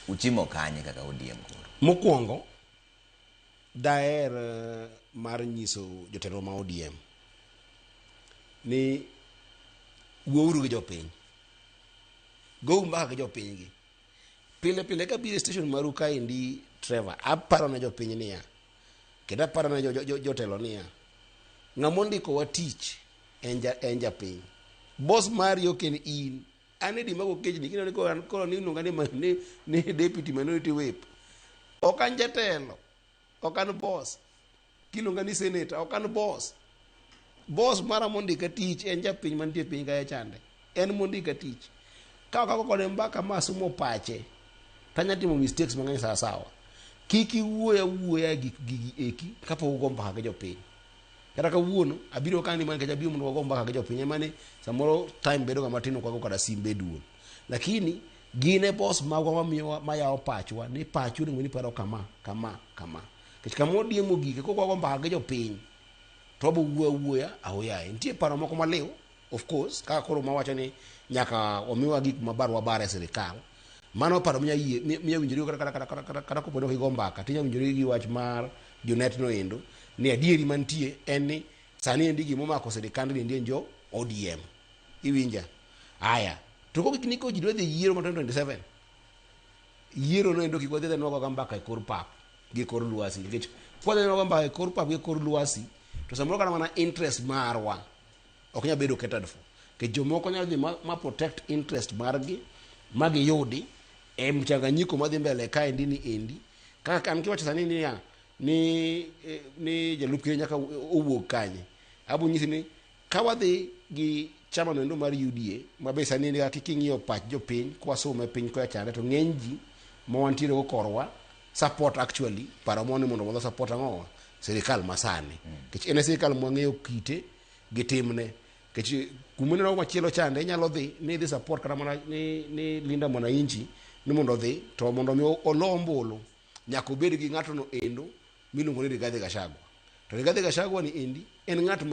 Uchimo kanye kaka ODM koro? Mokwongo, daher mar nyiso jotelo ma ODM ni wuouru gi jopiny. Gouru mbaka gi jopiny gi. Pile pile kabiro e station maru kaendi Trevor, aparo ne jopiny niya, kendo aparo ne jotelo niya, ng'ama ondikowa tich en ja, en japiny. Boss mari ok en in. An e dima gokechni kineno ni koro koro ni iluonga ni, ni deputy minority whip. Ok an jatelo, ok an boss. Kiluonga ni senator, ok an boss. Boss mara mondika tich en japiny mantie piny kae chande. En mondika tich. Ka ok ago kode mbaka ma asumo pache, tanya timo mistakes mang'eny sawa sawa. Kik iwuoy awuoya e gik gigi eki kapok ugo mbaka gi jopiny. Kata kawuono abiro ka ni nikech abiro mondo wago mbaka gi jopiny ema ni samoro time bedo ga matin ok wago kata simbe e duol. Lakini gin e boss magwa mamiyowa mayawo pachwa ni pachu onego ni paro kama kama kama. Nikech kama ODM ogike kok wago mbaka gi jopiny to wabo wuoyo awuoya aoyaye. Nitie paro moko maliw of course kaka koro mawacho ni nyaka omiwa gik ma barwa bara e sirikal. Mano paro minya yie minya winjori kata kata kata kata kata kopo ni ok igo mbaka tinya winjori gi wach mar Junet no endo ni adieri mantie en ni sani endi gimomako sirikand ni endi en jo ODM. Iwinja? Aya. To kogik ni ko ji dwa dhi yiero ma 2027 yiero no endo kik wadhi adhiya nwago mbaka e kor pap gi kor lwasi nikech kwadhi nwago mbaka e kor pap gi kor lwasi to samoro kata mana interest marwa ok nyal bedo catered for nikech jomoko nyalo dhi ma protect interest margi ma giyudi e mchanganyiko madhi mbele kaendi ni endi kaka an kiwacho sani niya ni ni jalup ker nyaka owuog kanye abo nyisi ni ka wadhi gi chama noendo mar UDA ma be sani kaka king'iyo pach jopiny kwasume piny koya chande to ng'eny ji ma wantiere go korwa support actually paro moni mondo wadhi support ang'owa sirikal masani nikech en e sirikal mwang'eyo kite gi timne nikech kumineno machielo chande inyalo dhi ni idhi support kata mana ni Linda Mwananchi ni mondo odhi to mondo mi olo ombulu nyaka obed gi ng'ato no endo miluongo ni Rigathi Gachagua to Rigathi Gachagua ni endi en ng'at ma